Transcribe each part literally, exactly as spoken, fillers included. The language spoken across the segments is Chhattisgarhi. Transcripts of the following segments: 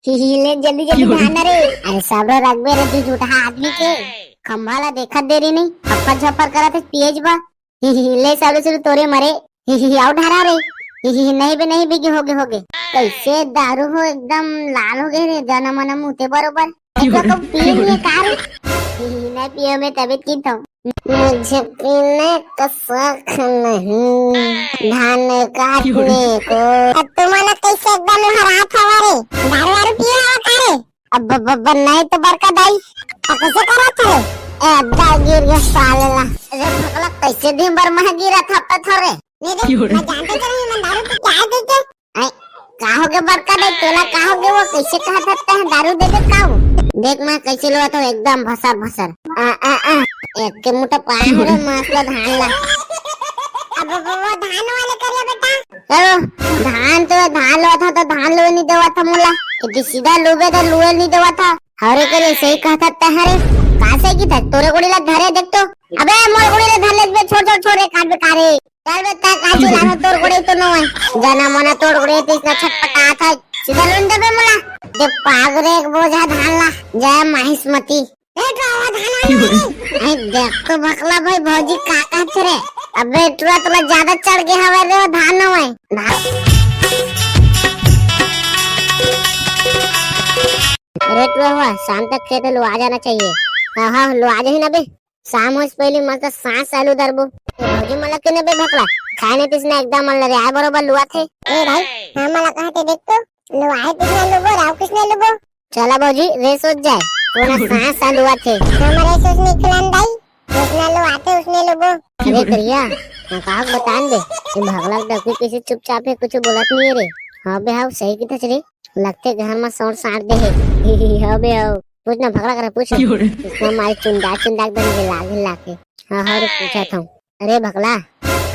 ही, ही, ले जल्दी जल्दी धान रे। अरे सबरो रखबे रे, दू झूठा आदमी के। खंभा ला देखत देरी नहीं, हफ्फर झफ्फर करत हे पियेज बा। ही, ही, ले सबले शुरू तोरे मरे। ही, ही, ही, आउ ढारा रे। ही, ही, ही, नहीं बे नहीं बे, होगे होगे। कैसे दारू हो, एकदम लाल हो गए रे, जना मना मुते बरोबर। एक लोग को पिए नहीं है का रे? ही, ही, ही, नहीं पिए, मैं तबीयत की तो। मुझे पीने का शौक नहीं, धान काटने को। अब तुमन कैसे एकदम हरात हवा रे? दारू वारू पिए हवा का रे? अब ब-, ब-, ब-, नहीं तो बड़का दाई, अब कैसे करत रे? ए, अब दाई गिर गया साले ला। अरे भगला, कैसे दिन भर मह गिरा था पत्थर रे? नहीं रे, मैं जानते तो नहीं, मैं दारू पी के आए थे के? ऐ, का हो गया बड़का दाई, तोला का हो गया, वो कैसे कहा था तह दारू दे दे का हो? देख मैं कैसे लुआ था एकदम भसर भसर। आ, आ, आ, एक के मुठा पाए हो रे, मास ला धान ला। अब वो, वो धान वाले करिया बेटा। चलो, धान तो धान लुआ था तो धान लुए नहीं देवा था मोला। यदि सीधा लुबे तो लुए नहीं देवा था। हरे करे सही कहता तह रे। का सही की था? तोरे गोड़ी ला धरे देख तो। अबे मोर गोड़ी ला धर ले बे, छोड़, छोड़, छोड़ रे, काट बेकार है। चल बे, तै का चिल्लाना, तोर गोड़े तो नो है। जना मना तोर गोड़े तो इतना छटपटात है। सीधा लोन देबे मोला। दे पाग रे एक बोझा धान ला। जय माहिष्मती। ए, तो आवा धान वाला रे। ऐ देख तो भकला भाई, भौजी का कहत रे। अबे टुरा तोला ज्यादा चढ़ गया हवे रे, वो धान नो है। धान। अरे टुरा हुआ, शाम तक खेत लुआ जाना चाहिए। हाँ, हाँ, लुआ जाही ना बे। शाम होइस पहली मस्त सांस चालू दरबो। ए भौजी, मला के ने बे भकला, खाए ने तिसने एकदम मन लरे आए बरोबर लुआ थे। ए भाई, हाँ, मला कहा थे देख तो, लुआए तिसने लुबो, राव किसने लुबो? चला भौजी, रेस हो जाए, कोना सांस चालू आथे। हमारे रेस नहीं खिलान दाई, जिसने लुआते उसने लुबो। अरे करिया, मैं का बतान दे, ये भगला डकू कैसे चुपचाप है, कुछ बोलत नहीं है रे। हाँ बे, हाँ, सही की थच रे। लगथे घर मा सौंट साट दे हे। हव बे हव। पूछ ना भकला करा पूछ। क्यों रे? इतना मारे चुंदा चुंदा एकदम हिला हिला के। हाँ हाँ रे पूछत हँव। अरे भकला,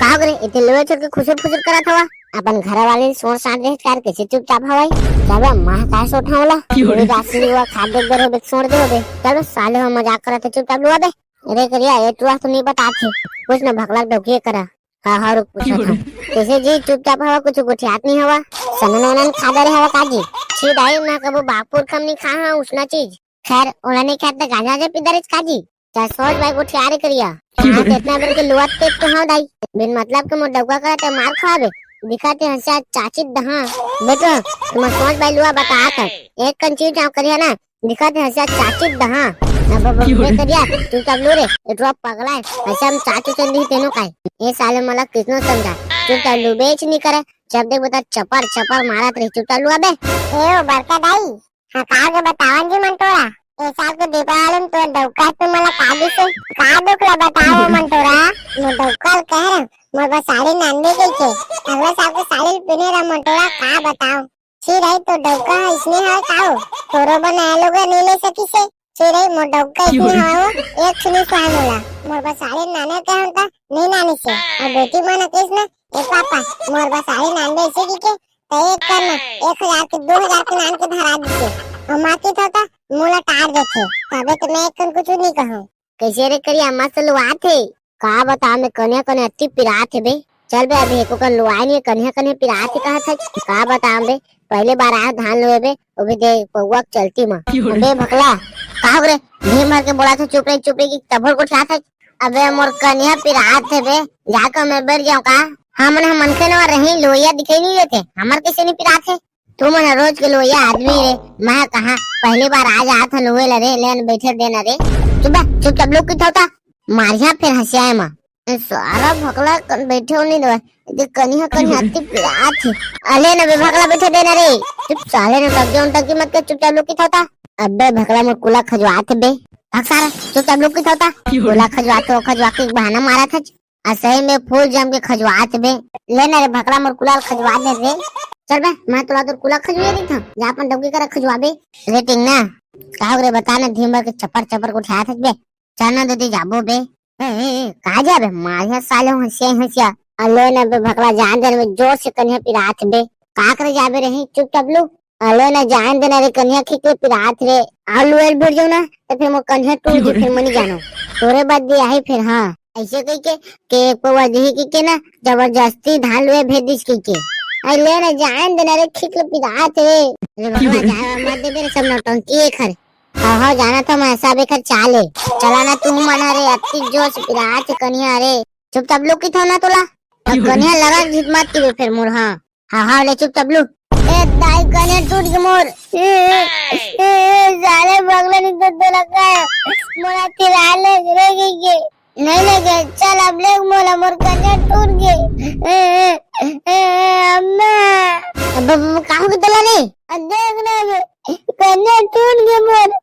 का हो गे रे? इते लुए छोड़ के खुसुर फुसुर करत हवा। अपन घर वाले सौंट साट दे हे, का रे कैसे चुपचाप हवय? चल बे, माँ का सौंट हवला? क्यों रे? मेरी राशि हुआ खाद देख बर हो बे, सौंट दे हो बे। चल बे, साले हो मजाक करत हे, चुपचाप लुआ बे। अरे करिया, ये टुरा तो नहीं बतात हे। पूछ ना भकला डौकी करा। हाँ, हाँ, रुक, पूछत हँव। कैसे जी, चुपचाप हवा, कुछ गोठियात नहीं हवा? सनन वनन खा डरे हवा का जी? छी दाई, मैं कबो बापुर कम नहीं खा हँव उसना चीज। खैर, ओला नहीं खात त गांजा जे पी डरेच का जी? चाहे सोच भाई गोठिया रे करिया। हाँ, तो इतना बेर के लुआत पेट तो हँव दाई। बिन मतलब के मोर डौका करा ते मार खावे। दिखा ते हँसिया चाची दहा। बेटो, तुम्हार सोच भाई लुआ बतात हे। एक कन चीज जाओ करिया ना, दिखत हे हँसिया चाची दहा। अब, अब, अब, क्यों रे? करिया, चुपचाप लू रे, ए टुरा पगला हे। हँसिया हम चाची चंदी ही तेनो काय। ये साले मला किसनो समझा। चुपचाप लू, बेच नहीं करे। जब देख बता चपर, चपर मारत रही, चुपचाप लू अबे। ए ओ बड़का दाई, हाँ का के बतावन जी मंटोरा? ए साल के दीपावली में तोर डौका तू मला का दिसे? का दुख ला बताओ मंटोरा? मैं डौका ल कह रहा, मोर बस साड़ी नांदे गई के। अगला साल के साड़ी पहने रहा मंटोरा, का बताओ? छी रही तो डौका ह इसने हवय का ओ? तोरो बर नया लुगरा नइ ले सकिस हे। छी रही मोर डौका इसने हवय ओ, एक ठिनी सुहाय मोला। मोर बर साड़ी नाने के हन त नइ नानिस हे। अउ बेटी मन कहिस ना, "ए पापा, मोर बर साड़ी नान दे," अइसे कहिके, त एक कर ना, एक हजार के, दो हजार के नान के धरा दिस हे। अउ माँ के थव त मोला टार देथे। तबे तो मैं एक कन कुछु नइ कहूँ। कइसे रे करिया, मस्त लुआत हे। का बताओं मैं, कनिहा कनिहा अति पिरात हे बे। चल बे, अभी एको कन लुआए नहीं, कनिहा कनिहा पिरात हे कहत हे। का बताओं बे, पहली बार आए धान लुए बे, वो भी दे पौवा के चलती म। अबे भकला, का हो रे? ढेर मार के बोला था चुप रही, चुप रही कि तभोर गोठियात हे। अबे मोर कनिहा पिरात हे बे, जाके मैं बैठ जाऊं का? हमन ह मनखे नवा रही, लोइया दिखाई नहीं देते, हमर कैसे नहीं पिरात हे? तुमन रोज के लोइया आदमी रे, मैं कहा पहली बार आज आत हन उहे ला रे, लेन बैठे देना रे। चुप बे, चुपचाप लुक के थव त, मारिया फिर हँसियाए मा। ए सारा भकला कन बैठे हो नहीं देवा, ये कनिहा कनिहा अति पिरात हे। अले न बे भकला बैठे देना रे। चुप साले न टंकी उन टंकी मत के, चुपचाप लुक के थव त। अबे भकला मोर कुला खजवात हे बे। भक सारा, चुपचाप लुक के थव त। कुला खजवात हो, खजवा के एक बहाना मारत हे। आ सही में फूल जम के खजवात बे। ले ना रे भकला मोर कुला ल खजवा दे रे। चल बे, मैं तोला तोर कुला खजवा देत हँव। जा अपन डौकी करा खजवा बे। रे टिंगना, का हो रे बता ना, दिन भर के चपर चपर गोठियात हस बे। चल ना दीदी जाबो बे। ए, ए, ए, कहाँ जाबे? मारिया साले हँसिया हँसिया। अले ना बे भकला जान दे ना बे, जोर से कनिहा पिरात बे। का करे जाबे रही, चुपचाप लू। अले ना जान देना रे कनिहा खिके पिरात रे। आलू एल भिड़ जाऊ ना, त फिर मोर कनिहा टूट जी, फिर मनी जानो। तोरे बाद दे आही फिर, हाँ। अइसे कहिके, के एक पौवा दिही कहिके ना, जबरदस्ती धान लुए भेज दिस कहिके। अरे ले ना, जान दे ना रे, खींच लो, पिरात हे। अरे भगवान, जान मत दे रे, सब नौटंकी हे खरे। हाँ, हाँ, जाना था मैं, सब एकर चाल हे। चला ना तू मन रे, अति जोश पिरात हे कनिहा रे। चुपचाप लुक की थो ना तोला। अब कनिहा लगा जीत मत की फिर मोर, हाँ। हाँ, हाँ, ले चुपचाप लुक। ए, दाई कनिहा टूट गे मोर। ए, ए, ए, ए, साले बगला नहीं तो तोला का। मोला तिरा ले, रे गे गे। नहीं ले गे, चल अब ले मोला, मोर कनिहा टूट गे। ए, ए, ए, ए, अम्मा। अब, अब, अब का हो गे तोला रे? अब देख ना बे, कनिहा टूट गे मोर।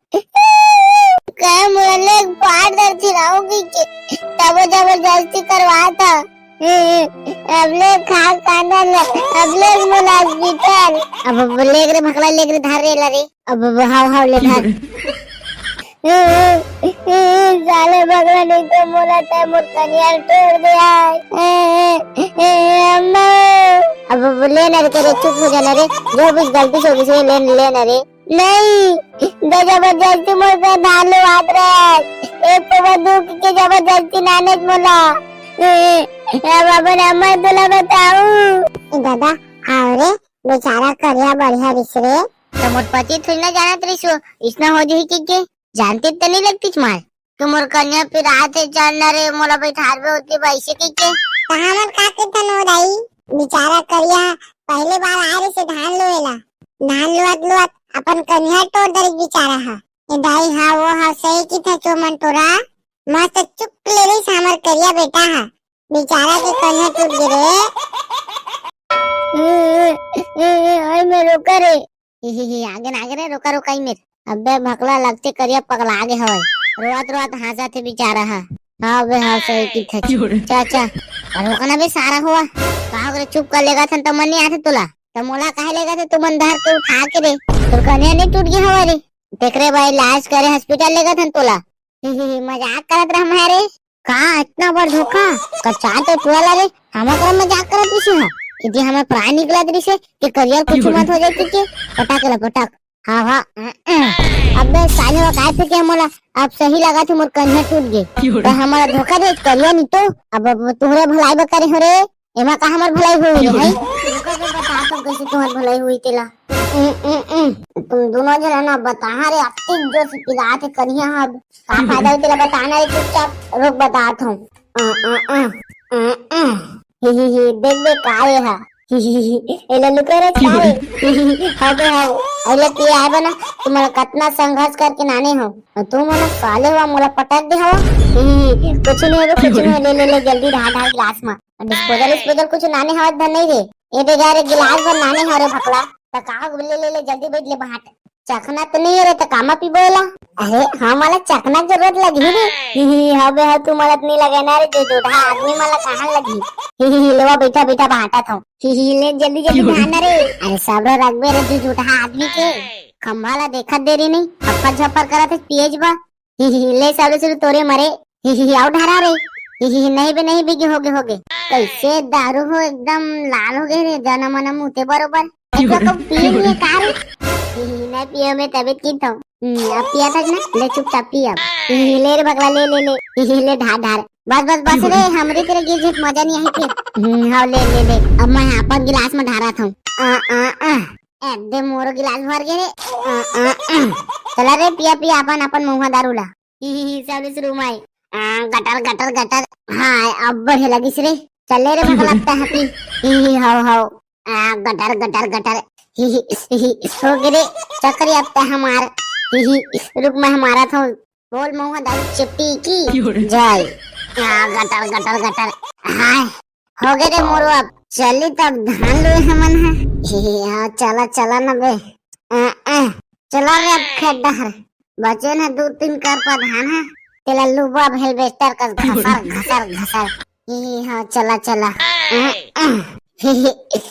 कहे मोला ले पार दर चिराओ की के। तबो जबरदस्ती करवा था। ए, ए, अब ले खा कांदा ले, अब ले मोला हॉस्पिटल। अब, अब ले रे भकला, ले रे, धर रे ला रे। अब, अब हाव, हाव, ले धर। ए, ए, ए, ए, साले बगला नहीं तो मोला तय मोर कनिहा टूट दे आय। ए, ए, ए, ए, अम्मा। अब, अब ले ना रे, करे चुप हो जा ना रे। जो भी गलती से हो गई, ले, ले ना रे। नहीं, तो जबरदस्ती मोर पे धान लुवात रहे। एक तो वो दुख के जबरदस्ती नाने मोला। ए, ए, अब अपन अम्मा तोला बताऊं। ए दादा, हाव रे, बेचारा करिया बढ़िया रिस रे। तो मोर पति थोड़ी ना जानत रिस हो, इसना हो जही के, के? जानती तो नहीं लगती मार। तू मोर कनिहा पिरात हे, चल ना रे, मोला बैठारबे होती वैसे की के। त हमन का कहिथन ओ दाई, बेचारा करिया पहले बार आए रहिसे धान लुए ला। धान लुअत लुअत अपन कनिहा टोर दरिस बेचारा ह। ए दाई, हाँ वो हाँ सही कहिथे चोमन टोरा, मस्त चुक ले रहिस हमर करिया बेटा ह। बेचारा के कनिहा टूट गे रे। ए, ए, ए, ए, ओए मैं रोका रे। ही, ही, ही, आगे ना, आगे रे, रोका, रोका, ई मेर। अबे भकला लगथे करिया पगला गे हवय। रोवत, रोवत हाँसत हे बेचारा ह। हाँ बे, हाँ, सही कहिथे। चा, चा। अरे रोका ना बे, सारा हुआ। का हो गे रे, चुप कर लेगथन त मन नहीं आथे तोला। त मोला काहे लेगथे तू मन धर के उठा के रे? तोर कनिहा नहीं टूट गे हवय रे। तेकरे बर इलाज करे हॉस्पिटल लेगथन तोला। ही, ही, ही, मजाक करत रहा मैं रे। का इतना बड़ धोखा? का चार तो टुरा ला रे, हमर करा मजाक करत रिसे ह। यदि हमर प्राण निकलत रिसे, के करियर कुछ मत हो जाए के, पटक ला, पटक। हाँ, हाँ। अबे साले, वो काय फेंके मोला? अब सही लगथे मोर कनिहा टूट गे। तो हमारा धोखा दे, करिया नहीं तो। अब, अब तोहरे भलाई बा करे हो रे। एमा का हमर भलाई होई रे, हैं? रुको, मैं बताथंव कइसे तुम्हर भलाई होई तेला। उम, उम, उम। तुम दोनों झन ना बताहा रे, अतिक जोर से पिरात हे कनिहा ह। का फायदा होई तेला बताना रे, चुपचाप रुक बताथंव। अ, अ, अ, अ, अ। ही, ही, ही, देख, देख, का ए ह? ही, ही, ही, ही। एला लुका रे, का रे? ही, ही, ही, ही। हव बे, हव। एला पिए आए बा ना, तुम्हर कतना संघर्ष करके नाने हंव। तुम मन साले हुआ मोला पटक दे हव। ही, ही, ही। कुछ नहीं होय, कुछ नहीं होय। ले, ले, ले, जल्दी ढार, ढार गिलास म। डिस्पोजल, डिस्पोजल कुछ नाने हवय धन नहीं रे। ए बेगा रे, गिलास भर नाने हवय रे भकला। त का हो, ले, ले, ले, जल्दी बैठ ले, बांट। चखना तो नहीं है रे, त कामा पीबो एला? अरे, हाँ, मोला चखना के जरूरत लगही रे। ही, ही, हाँ बे, हाँ, तू मदद नहीं लगे ना रे, जो जूठा आदमी मोला कहाँ लगही। ही, ही, ही, लेवा, बैठा, बैठा, बांटा था। ही, ही, ले, जल्दी, जल्दी बांट ना रे। अरे, सब रो रखबे रे, जो जूठा आदमी के। खंभा ला देखत देरी नहीं, अप्पा झप्पर करत है पियेज बा। ही, ही, ही, ले सालू, सालू तोरे मरे। ही, ही, ही, आउ ढारा रे। ही, ही, ही, नहीं बे, नहीं बे, होगे, होगे। कैसे दारू हो, एकदम लाल हो गए रे, जाना मना मुते बरोबर। एक बार को पिए नहीं है का रे? ही, ही, ही, नहीं पिए मैं तबीयत की तो। हम्म, अब पिया था ना, ले चुपचाप पी अब। ही, ही, ले रे भगला, ले, ले, ले। ही, ही, ले ढार, ढार। बस, बस, बस रे, हमरे तेरे गिर झट मजा नहीं आई फिर। हम्म, हाँ, ले, ले, ले। अब मैं अपन गिलास में ढारा था। आ, आ, आ। ए, दे मोरो गिलास भर गे रे। अ, अ, अ। चला रे, पिया, पिया अपन, अपन महुआ दारू ला। ही, ही, ही, सब शुरू में। आ, गटर, गटर, गटर। हाँ, अब बढ़े लगिस रे। चल ले रे भगला, अब तैं ह पी। ही, ही, हव, हव। आ, गटर, गटर, गटर। ही, ही, ही, ही, हो गे रे। चकरी अब तैं ह मार। ही, ही, रुक मैं ह मारत हंव। बोल महुआ दारू चिपटी की जय। आ, गटर, गटर, गटर। हाय, हो गे रे मोरो, अब चली तब धान लुए हमन ह। हे, हाँ, चला, चला न बे। आ, आ, चला रे अब खेत डहर। बचे न दू तीन करपा धान ह। तेला लुबा भेल बेस्टर कस घसर, घसर, घसर। हे, हाँ, चला, चला। आ, आ, हे, हे,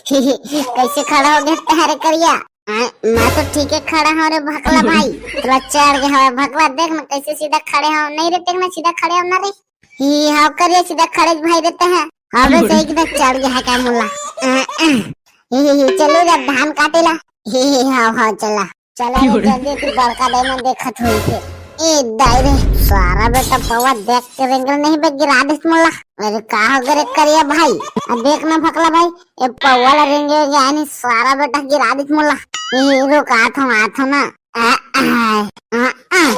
हे, हे, कैसे खड़ा हो गे तैं ह रे करिया? आ, मैं तो ठीक है खड़ा हंव रे भकला भाई। तोला चढ़ गे हवय भकला, देख न कैसे सीधा खड़े हंव। नहीं रे, देख न सीधा खड़े हंव ना रे। ही, हाव करिया सीधा खड़े भाई रे तैं ह। हाव रे, सही किधर चढ़ गे हवय का मोला। अ, अ। ही, ही, ही, चलो जब धान काटे ला। ही, ही, हाव, हाव, चला। चला रे, जल्दी तू बड़का दाई मन देखत होई थे। ए दाई रे, सारा बेटा पौवा देख के रेंगेल नहीं बे, गिरा देस मोला। अरे का हो गे रे करिया भाई? अब देख ना भकला भाई, ए पौवा ला रेंगे हो गया नहीं, सारा बेटा गिरा देस मोला। ए रुक, आथों, आथों ना। आ, आ, आ, आ।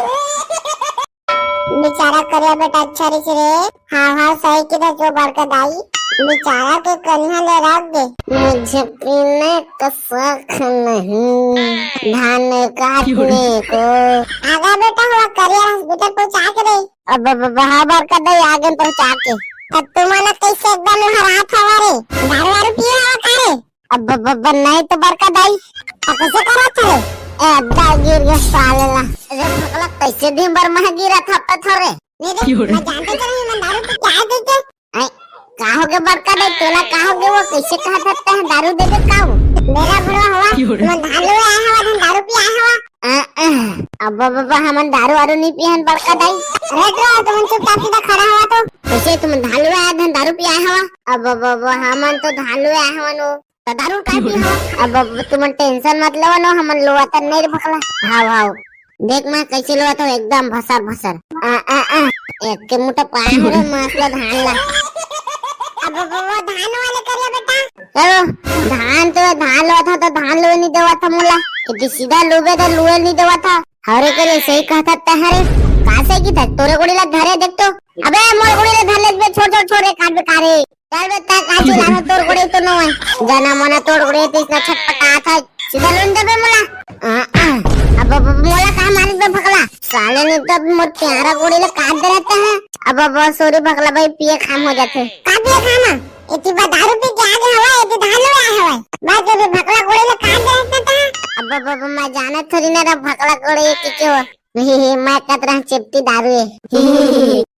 बेचारा करिया बेटा अच्छा रहिस रे। हाँ, हाँ, सही किधर जो बड़का दाई। बेचारा के कनिहा ले रख दे। मुझे पीने का शौक नहीं, धान काटने को। आगा बेटा हुआ करिया हॉस्पिटल पहुँचा के दे। अब ब-, ब-, ब-, हाँ, बड़का दाई आगे पहुँचा के। तब तुमन कैसे एकदम हरात हवा रे? दारू वारू पिए हवा का रे? अब ब-, ब-, ब-, नहीं तो बड़का दाई। अब कैसे करत रे? ए, अब दाई गिर गया साले ला। अरे भकला, कैसे दिन भर में गिरा था पत्थर रे? नहीं रे, मैं जानते तो नहीं, मैं दारू पी के आ गई के। ऐ, का हो गे बड़का दाई, तोला का हो गे, वो कैसे कहत हस तैं दारू दे दे का हो? बेरा बुढ़वा हुआ, मैं धान लुए आया हवा, धान दारू पी आया हवा। अ, अ, अब बाबा हमन दारू वारू नहीं पियन बड़का दाई। अरे तो तुमन चुपचाप सीधा खड़ा हुआ तो। कैसे तुमन धान लुए आया, धान दारू पी आया हवा? अब बाबा हमन तो धान लुए आया हवा नो। त दारू काय पी हवा? अब, अब तुमन टेंशन मत लेवा नो, हमन लोवा त नहीं रे भकला। हाव, हाव। देख मैं कैसे लोवा तो एकदम भसर भसर। आ, आ, आ। एक के मुठा पाए हो रे मस्त धान ला। अब वो, वो धान वाले करिया बेटा। चलो, धान तो धान लोवा था तो धान लोए नहीं देवा था मोला। यदि सीधा लोबे तो लोए नहीं देवा था। हरे करे सही कहता तहरे। का सही की था? तोरे गोड़ी ला धरे देख तो। अबे मोर गोड़ी ला धर ले बे, छोड़, छोड़, छोड़ रे, काट बेकार है। चल बे, तैं का चिल्लाना, तोर गोड़े तो नो है। जना मना तोर गोड़े तो इसना छटपटा था। सीधा लोन दे बे मोला। आ, आ। अब, अब, अब मोला का मारिस बे भकला? साले ने तो मोर प्यारा गोड़े ले काट दे रहता है। अब, अब, sorry भकला भाई, पिए खाम हो जाथे। का पिए खाम? एती बा दारू पी के आगे हवा, एती धान ले आए हवा। बस जो भी भकला गोड़े ले काट दे रहता था। अब, अब, अब, मैं जाना थोड़ी ना रहा भकला गोड़े ये के, के हो। मैं कहत रहा चेपटी दारू है।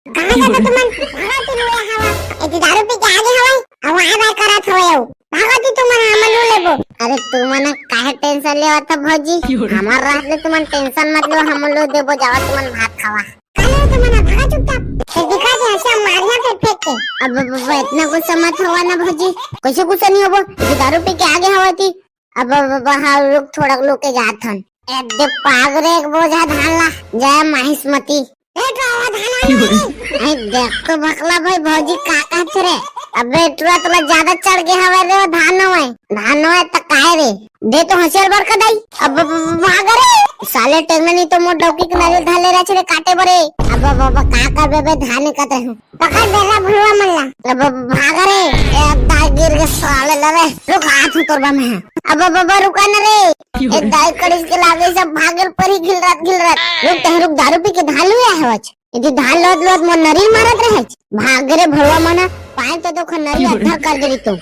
कहाँ जाता तुमन? भागो ती लुए हवा। एती दारू पी के आगे हवा। अब आए बार करत हवे हो। भागो ती तुमन, हमन लू लेबो। अरे तुमन काहे टेंशन लेवा था भौजी? हमार रात ले तुमन टेंशन मत लो, हमन लू देबो, जावा तुमन भात खावा। काले तुमन भागा चुपचाप। फिर दिखा दे ऐसा मारिया फेंक फेंक के। अब, अब, अब इतना गुस्सा मत होवा ना भौजी। कैसे गुस्सा नहीं होबो? एती दारू पी के आगे हवा ती। अब, अब, अब, हाँ, रुक, थोड़ा लुके जात हन। ए, दे पाग रे, एक बोझा धान ला, जय माहिष्मती। ए, तो वो धान वाले वाले। आई देख तो भकला भाई, भौजी का कहत रे? अबे, टुरा तोला ज्यादा चढ़ गया हवे रे, वो धान हवे। धान हवे त काहे रे? दे तो हंसियल बड़का दाई। अब, अब, अब, भाग रे। साले टेंगना नहीं तो मोर डौकी के नारियल धान ले रहे छे काटे बरे। अब, अब, अब, का करबे बे, धान कत रहे हूँ। पकड़ बेला भुलवा मन ला। अब भाग रे, ए दाई गिर के साले लरे। रुक, हाथ उतरबा मैं। अब बाबा रुका न रे। ए दाई कड़िस के लागे सब भागल परी घिलरत घिलरत। रुक तह रुक, दारू पी के धान लुए हवच। यदि धान लोत लोत मोर नरील मारत रहच। भाग रे भुलवा मन, पाए तो तो नरील अद्धर कर देरी तो।